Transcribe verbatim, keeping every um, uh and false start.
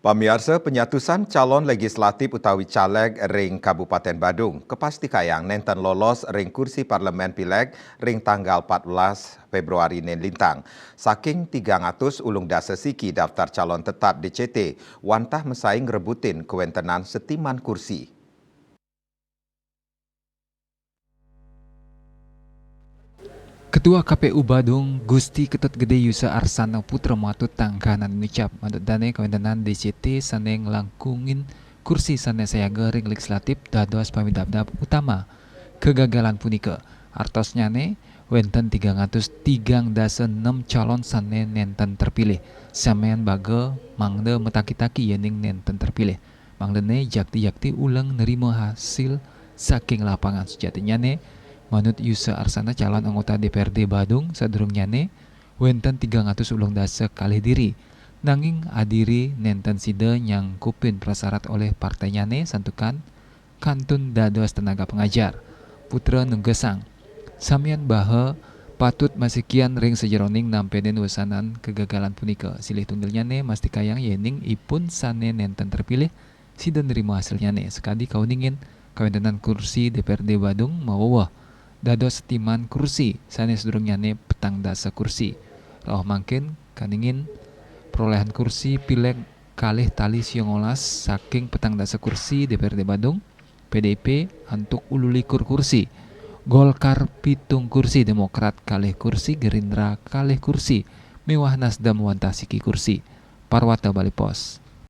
Pamiarsa, penyatusan calon legislatif utawi caleg ring Kabupaten Badung kapastikayang nenten lolos ring kursi parlemen pileg ring tanggal empat belas Februari né lintang. Saking tigang atus ulung dasa siki daftar calon tetap D C T, wantah masaing ngrebutin kawentenan setiman kursi. Ketua K P U Badung, Gusti Ketut Gede Yusa Arsana Putra, matut tangkahanan ngucap, manut dané kawentenan D C T sané nglangkungin kursi sané sayaga ring legislatif dados pamidabdab utama kegagalan punika. Artosnyané, wénten tigang atus tigang dasa nem calon sané nénten terpilih. Samian baga mangda mataki-taki yéning nénten terpilih. Mangdané jakti-jakti uleng nerima hasil saking lapangan. Sujatinyané, manut Yusa Arsana, calon anggota D P R D Badung sadurungnyané wénten tigang atus ulung dasa kalih diri. Nanging adiri nénten sida nyangkupin prasarat olih partainyané santukan kantun dados tenaga pengajar. Putra nugesang, samian baha patut masikian ring sajeroning nampénin wesanan kegagalan punika. Silih tunggilnyané mastikayang yéning ipun sané nénten terpilih sida nrima hasilnyané. Sakadi kauningin, kawéntenan kursi D P R D Badung maweweh dados setiman kursi sané sadurungnyané petang dasa kursi. Rauh mangkin, kaningin perolehan kursi pileg kalih tali siongolas saking petang dasa kursi D P R D Badung, P D I P antuk ulu likur kursi, Golkar pitung kursi, Demokrat kalih kursi, Gerindra kalih kursi, miwah Nasdem wantah siki kursi. Parwata Bali Post.